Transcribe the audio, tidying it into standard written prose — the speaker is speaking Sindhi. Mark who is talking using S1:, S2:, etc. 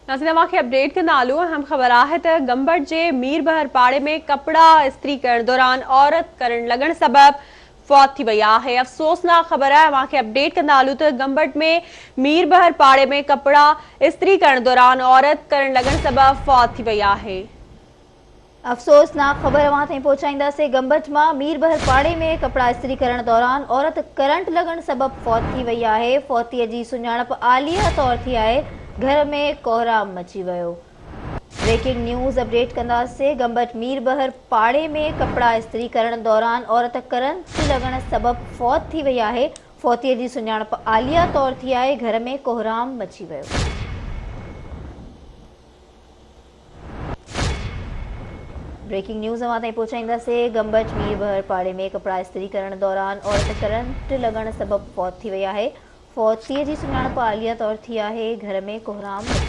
S1: ناظرين اوهان کي اپڊيٽ ڪندا هلون اهم خبر آهي ته گمبٽ جي ميربحر پاڙي ۾ ڪپڙا استري ڪرڻ دوران عورت ڪرنٽ لڳڻ سبب فوت ٿي وئي آهي افسوسناڪ خبر آهي اوهان کي اپڊيٽ ڪندا هلون ته گمبٽ ۾ ميربحر پاڙي ۾ ڪپڙا استري ڪرڻ دوران عورت ڪرنٽ لڳڻ سبب فوت ٿي وئي آهي.
S2: افسوسناڪ خبر اوهان تائين پهچائينداسين گمبٽ مان ميربحر پاڙي ۾ ڪپڙا استري ڪرڻ دوران عورت ڪرنٽ لڳڻ سبب فوت ٿي وئي آهي فوتيء جي سڃاڻپ عاليه طور ٿي آهي گهر ۾ ڪهرام مچي ويو بريڪنگ نيوز اپڊيٽ ڪنداسين گمبٽ ميربحر پاڙي ۾ ڪپڙا استري ڪرڻ دوران عورت ڪرنٽ لڳڻ سبب فوت ٿي وئي آهي فوتيء جي سڃاڻپ عاليه طور ٿي آهي گهر ۾ ڪهرام مچي ويو. بريڪنگ نيوز اوهان تائين پهچائينداسين گمبٽ ميربحر پاڙي ۾ ڪپڙا استري ڪرڻ دوران عورت ڪرنٽ لڳڻ سبب فوت ٿي وئي آهي فوتيء جي سڃاڻپ عاليه طور ٿي آهي گهر ۾ ڪهرام مچي.